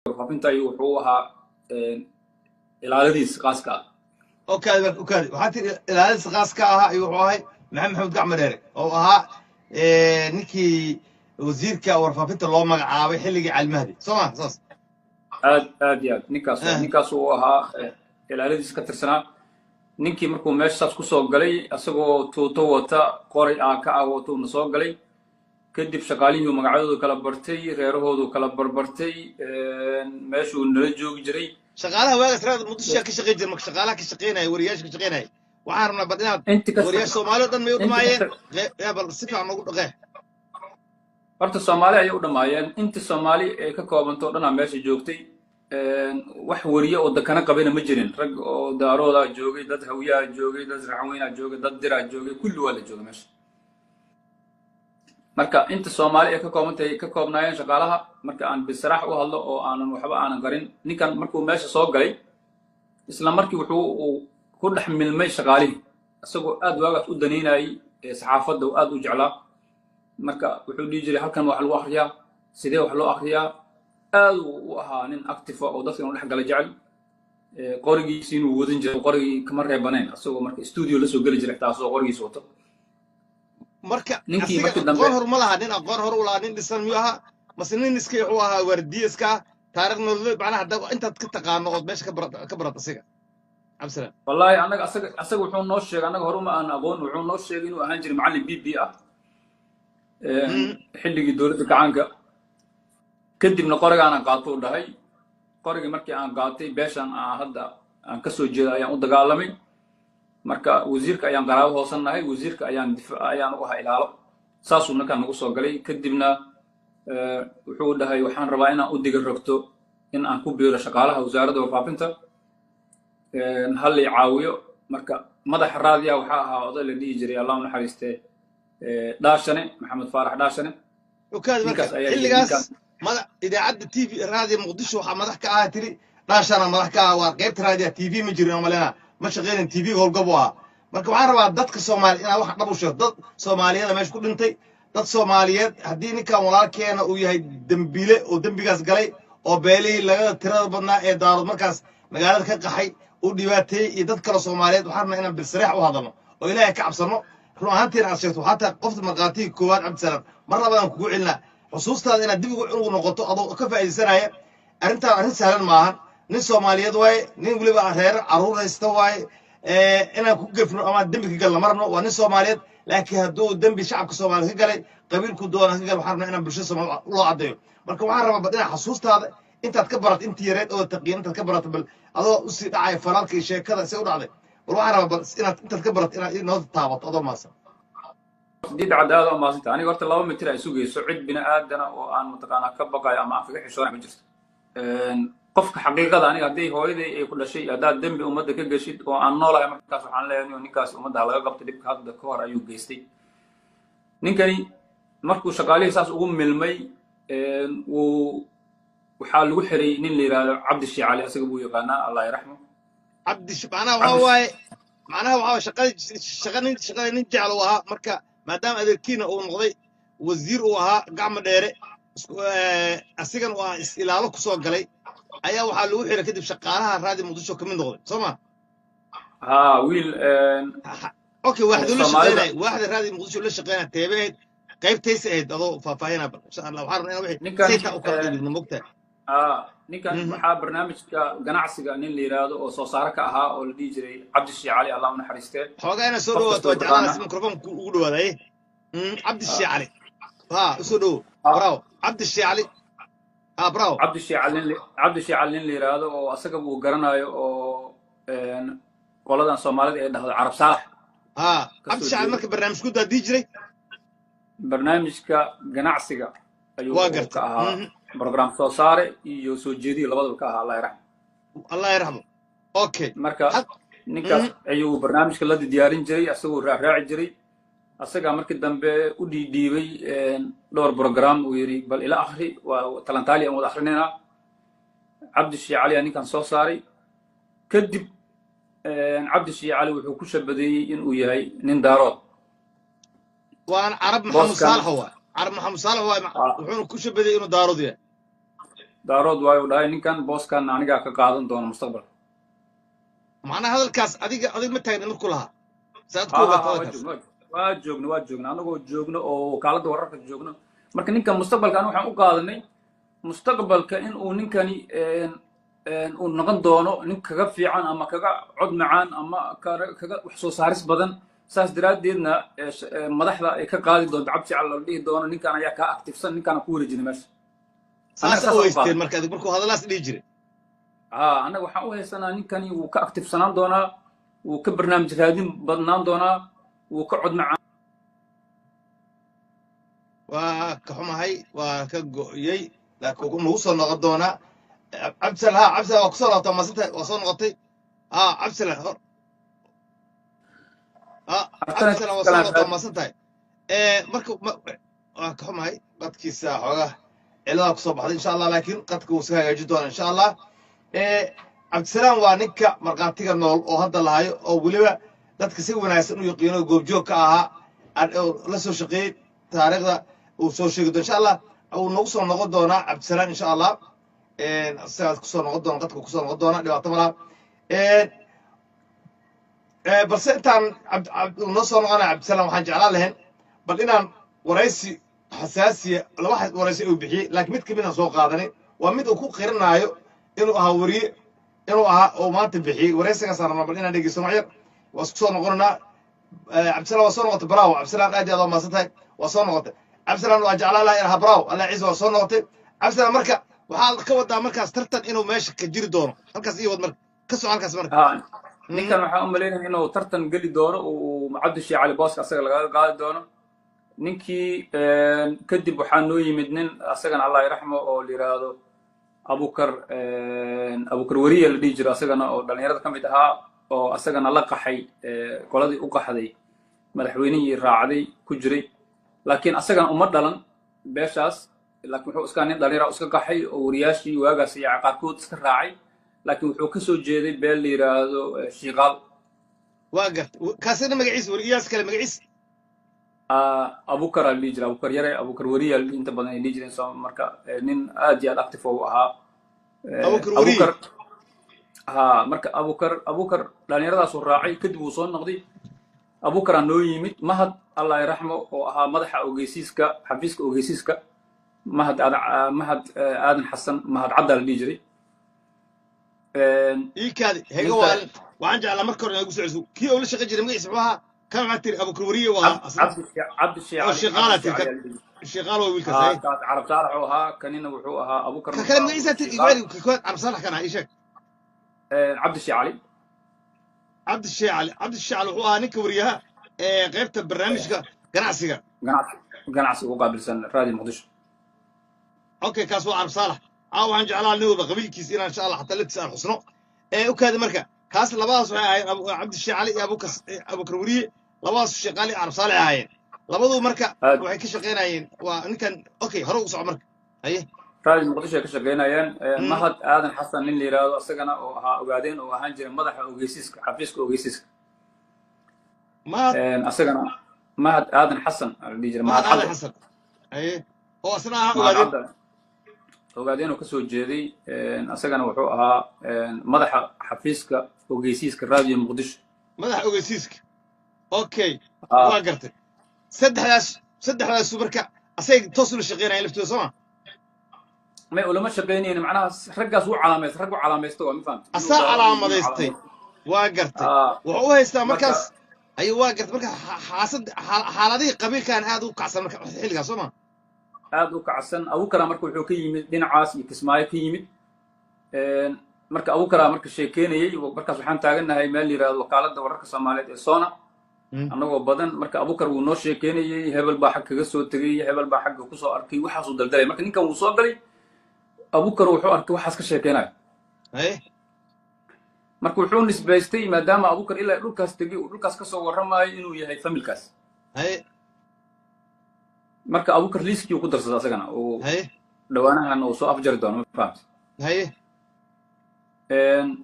Warfaafinta ayuu wuxuu ahaa ilaaladiis qaaska ah. Okay, okay, waxaa tiri ilaaladiis qaaska ahaa iyo wuxuu ahay Maxamed Gacmo Dheere oo ahaa ninkii wasiirka warfaafinta loo magacaabay xilligii Cali Mahdi, soo ma saas? Aad aad iyo aad, ninkaas ninkaas uu ahaa ilaaladiis ka tirsanaa. Ninkii markuu meeshaas kusoo galay isagoo tuuto wata, qoray aa ka ah wato, uuna soo galay. Kadib shaqaalihii magacyadoodu kala bartay, reerahoodu kala barbartay, meeshuu nala joogi jiray. Shaqaalaha waagaas raad Muqdisho ka shaqayn jiray, marka shaqaalaha ka shaqaynaya, wariyaasha ka shaqaynaya, waxaan rabnaa bal inaad wariyaasha Soomaali oo dhan may u dhamaayeen? Yaa bal si fiican noogu dhaqee. Horta Soomaali ayay u dhammaayeen. Inta Soomaali ay ka koobanto o dhanaa meesha joogtay. Wax wariye oo dakana qabana ma jirin. Rag oo Daaroodaa joogay, dad Hawiyaa joogay, dad Raxweynaa joogay, dad Diraa joogay, kulli waa la joogay meesha. Marka inta Soomaali ay ka koobantahay ka koobnaayeen shaqaalaha. Marka aan bisaraax u hadlo oo aanan waxba aanan qarin, ninkan markuu meesha soo galay, isla markii wuxuu uu ku dhex milmay shaqaalihii, isagoo aad waagaas u danaynayay saxaafadda uu aad u jeclaa. Marka wuxuu dhihi jiray, "Halkan wax lagu akriyaa, sidee wax loo akriyaa?" Aad uu u ahaa nin active oo dadka inuu dhex gala jecel. Qorigiisi inuu wadan jiray, qorigii kama reebanayn, isagoo marka studio la soo geli jiray xitaa asagoo qorigiisa wato. Marka ninkii asiga markii dambe aqoon hor ma laha? Nin aqoon hor u lahaa, nin dhisan miyuu ahaa, mase nin iska wuxuu ahaa waardiye iska ah? Taariikh nololeed macnaha hadda intaad ka taqaano ood meesha ka barat asiga, Cabdisalaam. Wallahi annaga asaga wuxuu noo sheegay, annaga hore uma aan aqoon, wuxuu noo sheegay inuu ahaan jiray macallin b ah xilligii dowladda gacaanka. Kadibna qorigaanaan qaato u dhahay. Qorigii markii aan qaatay, beeshan aan hadda aan ka soo jeeda ayaan u dagaalamay. Marka wasiirka ayaan qaraabo hoosan nahay, wasiirka ayaan ayaan u ahaa ilaalo. Saasuu ninkaan nagu soo galay. Kadibna wuxuu dhahay, "Waxaan rabaa inaan u diga rogto in aan ku biiro shaqaalaha wasaaradda warfaafinta, hal lay caawiyo." Marka madaxa raadiya waxaa ahaa oday la dhihi jiray, Allah u naxariistee, Dhaashane, Maxamed Faarax Dhaashane. Okaadi marka Ninkaas ayaa yidhi xilligaas ninkaan madax idaacadda TV raadiya Muqdisho waxaa madax ka ahaa tiri Dhaashana madax ka ah. Waa qaybta raadiya, TV ma jirin oo malena ma shaqaynin, TV howlgab u ahaa. Marka waxaan rabaa dadka Soomaali inaad wax dhab u sheegto. Dad Soomaaliyeeda meesha ku dhintay, dad Soomaaliyeed. Haddii ninkan walaalkeena uu yahay dembiile oo dembigaas galay oo beelihii laga tirada badnaa ee Daarood markaas magaalada ka qaxay uu dhibaateeyey iyo dad kale Soomaaliyeed, waxaan rabnaa inaan bilsareex u hadalno oo Ilaahay ka cabsano. Run ahaantiina aad sheegto, waxaa tahay qofta markhaatigii koowaad. Cabdisalaam, mar labaadaan kugu celinaa xusuustaada inaad dib ugu noqoto adoo ka faa'iidaysanaya arrintaan. Arrin sahlan maahan. Nin Soomaaliyeed waaye, nin weliba reer carruur haysta waaye. Inaan ku gefno ama dembi ka galno ma rabno. Waa nin Soomaaliyeed, laakiin hadduu dembi shacabka Soomaaliyeed ka galay, qabiilku doona ka galay, waxaan rabnaa inaan bulshada Soomaaliyeed loo caddeeyo. Marka waxaan rabaa bal inaad xasuustaada intaad ka barat, intii yareed oo taqiin intaad ka barato, bal adoo usii dhacaya falaalka iyo sheekada se u dhacday, bal waxaan rabaa bal inaad intaad ka barat inaad inoo taabato adoo maasan. Didcad, aad u maasanta. Aniga horta 2 mitir ay sugayso, cid bini aadana oo aan mataqaanaa ka baqayo ama aan kaga xishoonay ma jirto. Qofka xaqiiqada, aniga hadday hooyaday ay ku dhashay, haddaad dembi ummadda ka geshid oo aan noolahay, markaas waxaan leeyahay ninkaas ummadda ha laga qabto, dhibka hadda ka hor ayuu geystay. Ninkani markuu shaqaalihii saas ugu milmay, wuu waxaa lagu xiray nin la yidhaahdo Cabdi Shiicali, asaga buu yaqaanaa, Allah yaraxmo. Cabdi macnaha waxaa waaye, macnaha waxaa waaye shaqada shaqa nin shaqada nin jecel uu ahaa. Marka maadaama adeerkiina uu noqday wasiir uu ahaa Gacmo Dheere, asigan uu ahaa is ilaalo kusoo galay, ayaa waxaa lagu xiray kadib shaqaalaha Raadi Muqdisho ka mid noqday, soo ma? Ha, wiil Okay, waaxdu la Soomaalida shaqeynaya, waaxda Raadi Muqdisho la shaqeynaya teebeed qaybtaysa ahayd adoo faahfaahinaa bal insha Allah. Waxaan rabnaa in wixii ninkan saytaa u kala dhigno, mogtahay? Ninkan waxaa barnaamijka ganacsiga nin la yidhaahdo oo soo saare ka ahaa oo la dhihi jiray Cabdi Shiicali, Allah u naxariistee. Xoogaa inaad soo Qof dhawaato kasta waa oo jeclaan taqaana. Si mikrofoonka ugu dhawaadaye. Cabdi Shiicali, ha usoo dhowo. Bravo, Cabdi Shiicali, ha, bravo. Cabdi Shiicali nin la yidhaahdo oo asaga uu garanayo oo qoladan Soomaalida ay dhahdo Carab Saalax ha ka Cabdi soo Shiicali jeedo. Marka barnaamijku daadii jiray Barnaamijka ganacsiga ayuu waa ka gartay ahaa program soo saare iyo soo jeediye labadaba ka ahaa, Allah yarxam. Allah yarxamo, okay. Marka ninkaas ayuu barnaamijka la diyaarin jiray, asagoo raacraaci jiray. Asagaa markii dambe u dhiidhiibay dhowr program, uu yidhi, "Bal ila akhri, waa talantaali aan wada akhrinaynaa." Cabdi Shiicali aa ninkan soo saaray. Kadib Cabdi Shiicali wuxuu ku shabadeeyey inuu yahay nin Daarood. Waan Carab Maxamed Booskan Saalax waa Carab Maxamed Saalax waa. Wuxuuna ku shabaday inuu Daarood yahay. Daarood waayu dhahay ninkan, booskan anigaa ka qaadan doona mustaqbalka. Macnaha hadalkaas adiga ma taagna markuu lahaa, saad ku Ha ha ogaata ha, waa hadalkaas? Joogno, waa joogno anagoo joogno oo wakaaladda wararka joogno. Marka ninkan mustaqbalka aniga waxaan u qaadanay mustaqbalka in uu ninkani uu noqon doono nin kaga fiican ama kaga cod macaan ama kaga wax soo saaris badan. Saas daraaddeedna madaxda ay ka qaadi doonto Cabdi Cali, la dhihi doono ninkan ayaa kaa active-san, ninkaana ku wareejinay meesha annaga. Saasa Saasaan u u haysteen qaadanay. Marka adig markuu hadalaas dhihi jiray? Haa, annaga waxaan u haysanaa ninkani wuu ka active-sanaan doonaa, wuu ka barnaamij raadin badnaan doonaa, wuu ka cod macaan. Waa ka xumahay, waa ka go'yey, laakiin wuu nagu soo noqon doonaa Cabdisal. Ha, Cabdisal, waa kusoo laabtaa, maasanta waa soo noqotay. Ha, Cabdisal hor ha. Artana. Cabdisal waa soo noqotaa, maasan tahay. Marka waa ka xumahay, qadkiisa xoogaa ciladaa kusoo baxday, insha Allah, laakiin qadka wuu iska hagaajin doonaa, insha Allah. Cabdisalaam waa ninka markhaatiga nool oo hadda lahayo, oo weliba dadka si wanaagsan u yaqiino, goobjoog ka ahaa oo la soo shaqeeyey, taariikhda uu soo sheegi doono, insha Allah. Uu nagu soo noqon doonaa Cabdisalaam, insha Allah, sidaas kusoo noqon doona, qadka kusoo noqon doona, dhibaato malaha. Balse intaan noo soo noqonaya Cabdisalaam, waxaan jeclaan lahayn bal inaan waraysi xasaasiya, laba waraysi uu bixiyey, laakiin mid kamid aan soo qaadanay, waa mid uu ku qirinaayo inuu ahaa weriye inuu ahaa oo maanta bixiyey. Waraysigaasaan rabnaa bal inaan dhegeysano wax yar. Waa isku soo noqonanaa. Cabdisalaam waa soo noqotay, bravo Cabdisalaam, aad iyo aad waa mahadsan tahay. Waa soo noqotay Cabdisalaam, waa jeclaan lahaa inaha. Bravo, Allah ciise, waa soo noqotay Cabdisalaam. Marka waxaad ka wadaa markaas tartan inuu meesha ka jiri doono halkaas iyo wad, marka ka soco halkaas marka. Ha, ninkan waxaan u malaynaya inuu tartan geli doono, uu Cabdi Sheekh Cali booska asaga lagaga qaadi doono ninkii. Kadib waxaa noo yimid nin asagana Allah yaraxmo oo la yidhaahdo Abukar, Abukar Weriye la dhihi jiro, asagana oo dhalinyarada ka mid ahaa, oo asagana la qaxay qoladii u qaxday madaxweynihii raacday ku jiray, laakiin asagana uma dhalan beeshaas, laakiin wuxuu iska nin dhalinyara iska qaxay oo wariyaashii waagaas iyo qaarkood iska raacay, laakiin wuxuu ka soo jeeday beel la yidhaahdo Shiiqaal. Waa garta. Kaasina magaciisa, weriyaas kale magaciisa? Abukar aa la dhihi jiray, Abukar Yare, Abukar Weriya inta badan ay dhihi jireen. So marka nin aad iyo aad active u ahaa. Abukar Weriye. Abukar, ha. Marka Abukar dhalinyaradaasuu raacay, kadib wuu soo noqday. Abukaraa noo yimid, Mahad Allah yaraxmo, oo ahaa madaxa ogeysiiska, xafiiska ogeysiiska, Mahad Aadan, Mahad Aadan Xasan, Mahad Caddaa la dhihi jiray. Iikaadi hega. Ninka waa waxaan jeclaa marka hore inaad igu soo celiso kii oo la shaqayn jiray, magaciisa muxuu ahaa? Kan waxaa tiri Abukar Weriye waa Cabdi oo Sheekh Cali. Shiiqaala Cabdi tiri Sheekh kan Cali aa la dhihi jiray. Shiiqaal waa wiilkaas. Haa. Hay. Kaas Carab Saalax uu ahaa, kanina wuxuu ahaa Abukar. Ka kale magaciisa tiri, igu Shiiqaal. celi. Ka koowaad Carab Saalax kan ah, ii sheeg. Cabdi Sheekh Cali. Cabdi Sheekh Cali. Cabdi Sheekh Cali wuxuu ahaa ninka weriyaha ee qaybta barnaamijka ganacsiga. Ganacsiga u qaabilsan Raadiyo Muqdisho. Okay, kaas waa Carab Saalax. Caawa waxaan jeclaa nin walba qabiilkiisa inaan, insha Allah, xataa laftiisa aan xusno ee u kaadi. Marka kaas labadaas waxay ahaayeen Cabdi Sheekh Cali iyo Abukar Weriye, labadaas Sheekh Cali, Carab Saalax ahaayeen labadu. Marka aad waxay ka shaqaynayeen waa ninkan. Okay, hore ugu soco marka, haye. Raadiyo Muqdisho ay ka shaqaynayeen. Mahad Aadan Xasan nin la yidhaahdo asagana oo ahaa Ogaadeen, oo ahaan jiray madaxa ogeysiiska, xafiiska ogeysiiska. Mahad? Asagana Mahad Aadan Xasan aa la dhihi jiray. Mahad Mahad Aadan Cadde. Xasan, haye, oo asna ahaa Mahad Ogaadeen. Cadde, Ogaadeen oo kasoo jeeday. Asagana wuxuu ahaa madaxa xafiiska ogeysiiska Raadiyo Muqdisho. Madaxa ogeysiiska, okay. Waa gartay. Saddexdaasu marka asay toos ula shaqeynayeen laftooda, soo ma? May, ulama shaqaynaynin, macnaha raggaas wuu calaamaysta, rag u calaamaysta waa, ma fahamtay, inuu Asaa Daarood iyo calaamadaystay. Calaamaysta. Waa gartay. Wuxuu u haystaa marka markaas ayuu, waa gartay. Marka xaasad xaaladihii qabiilkan aad u kacsan marka xilligaas, soo ma? Aad u kacsan. Abukara marka wuxuu ka yimid dhinacaas iyo Kismaayo ka yimid. Marka Abukara marka sheekeynayey, markaas waxaan taagannahay meel la yidhahdo Wakaaladda Wararka Soomaaliyeed ee SONA, annagoo badan. Marka Abukar wuu noo sheekeynayey, hebel baa xag kaga soo tegey, hebel baa xagga kusoo arkay, waxaasuu daldalay. Marka ninkan wuu soo galay Abukar, wuxuu arkay waxaas ka sheekeynayo. Haye. Marka wuxuu nisbaystay, maadaama Abukar ilaa dhulkaas tegey, uu dhulkaas kasoo warramayo, inuu yahay familkaas. Haye. Marka Abukar liiskii uu ku darsaday asagana uu Haye. dhowaanahan uu soo afjari doono, ma fahamtay? Haye.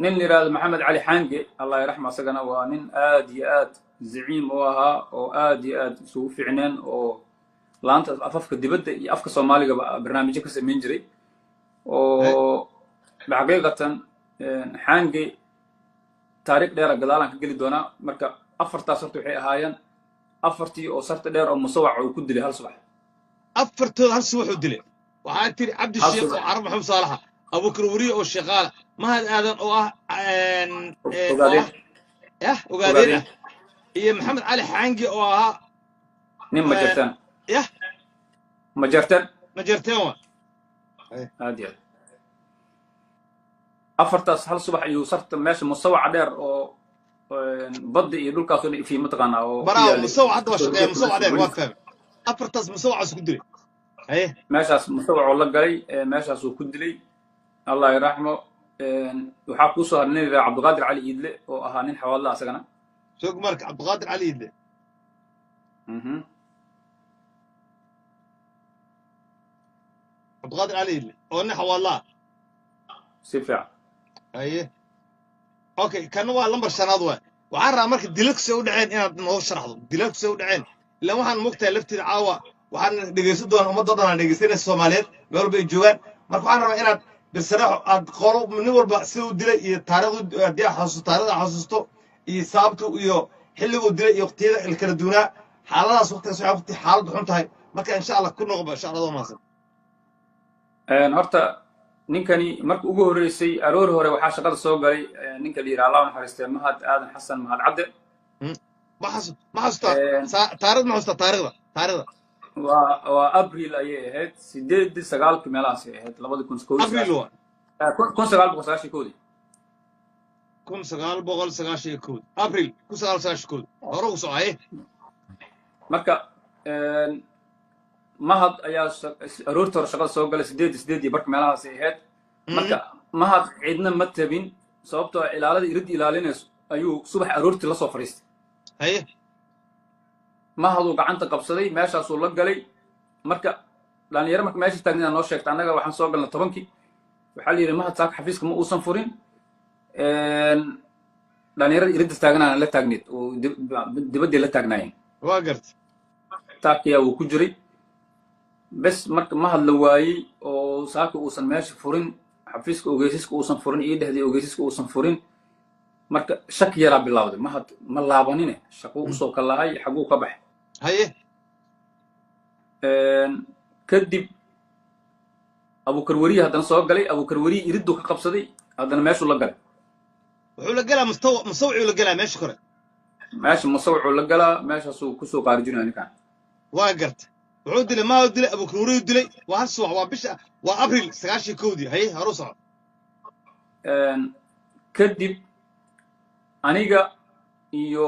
Nin la yidhaahdo Maxamed Cali Xaange, Allah yaraxma, asagana waa nin aad iyo aad zaciim u ahaa oo aad iyo aad isugu fiicneen, oo laanta afafka dibadda iyo afka Soomaaligaba barnaamijyo ka samayn jiray. Oo xaqiiqatan Xaange taariikh dheera gadaalaan ka geli doonaa. Marka afartaas horta waxay ahaayeen afartii oo Sarta Dheer oo Musawac uu ku dilay hal subax. Afartooda hal subax uu dilay. Waxaa tiri Cabdi Hal Sheekh oo subax. Carab Maxamed Saalaxa, Abubakar Weriye oo Sheekaala, Mahad Aadan oo ah oo Ogaadeen. ah yah, Ogaadeen. Ogaadeen. Ah, iyo Maxamed Cali Xaangi oo ahaa nin Majartaan. Yah. Majartaan. Majarteen wa. Aad iyo aad, afartaas hal subax ayuu Sarta meesha Musawaca Dheer oo badda iyo dhulkaasoo dhan ifii mataqaanaa oo ku Baraawo. yaalay. Musawac hadda waa shaqeeya, Musawac Dheer waa Booliiska. Fahmay, afartaas Musawac isku dilay. Haye. Meeshaas Musawacoo la galay, meeshaasuu ku dilay, Allah yaraxmo. Waxaa kuusoo haray nin la yidhaha Cabdiqaadir Cali Iidle oo ahaa nin Xawaadla asagana. Soog marka Cabdiqaadir Cali Iidle. Cabdiqaadir Cali Iidle oo nin Xawaadlaa. Si fiican. Haye, okay, kana waa lambar shanaad. Waay, waxaan rabaa marka dilalku say u dhaceen inaad noo sharaxdo, dilalku say u dhaceen. Ilaan waxaan mogtahay lafteeda caawa waxaan dhegeysan doonaa ummadda dhan aan dhegeysanaysa Soomaaliyeed meel walba ay joogaan. Marka waxaan rabaa inaad birsaraxo aad qolo nin walba sida u dilay iyo taariikhdu haddii aad xasuusto, taariikhda aad xasuusto iyo sababtu iyo xilliguu dilay iyo waqtiyada la kala duwanaa xaaladahaas, waqtigaas waxay waqti xaaladdu xun tahay. Marka insha Allah ku noqba, insha Allah, waa mahadsan. Horta ninkani marka ugu horreysay aroor hore waxaa shaqada soo galay ninka la yidhaha, Allah u naxariistee, Mahad Aadan Xasan, Mahad Cadde. Ma xasuustaa taariikhda? Ma xasuustaa taariikhda? Waa Abril ayay ahayd, sideedii sagaalkii meelahaasay ahayd, labadi kun kow iyo Abril sagaashan waa 1991-dii. 1991, Abril 1991. Hore ugu soco, haye. Marka Mahad ayaa aroortii hore shaqada soo galay, sideedii barka meelahaasay ahayd. Marka Mahad cidna ma tabin, sababtoo ah ilaalada irid ilaalinayso ayuu subax aroortii lasoo fadhiistay. Haye. Mahaduu gacanta qabsaday, meeshaasuu la galay. Marka dhalinyaro marka meesha taagnayd noo sheegta, annaga waxaan soo galnay 10-kii. Waxaa la yidhi Mahad saaka xafiiska ma uusan furin. Dhalinyarada iridda taagnaana la taagneyd oo dibaddii la taagnaayeen. Waa garta. Taakiyaa wuu ku jiray bes. Marka Mahad la waayey oo saaka uusan meesha furin, xafiiska ogeysiska uusan furin, ii dhehday ogeysiska uusan furin, marka shaki yaraa bilowday. Mahad ma laabanine, shaquu usoo kalahay, xaguu ka baxay? Haye. Kadib Abukarwariye haddana soo galay. Abukarwariye iridduu ka qabsaday, haddana meeshuu la galay. Wuxuu la galaa mustawa, musawicuu la galaa meesha kore. Meesha Musawicuu la galaa, meeshaasuu kusoo qaarijinaya ninkan. Waa garta. Wuxuu dilay maa dilay, Abukarwariyu dilay. Waa hal subax, waa bisha, waa Abril 91-dii. Haye, hore u soco. Kadib aniga iyo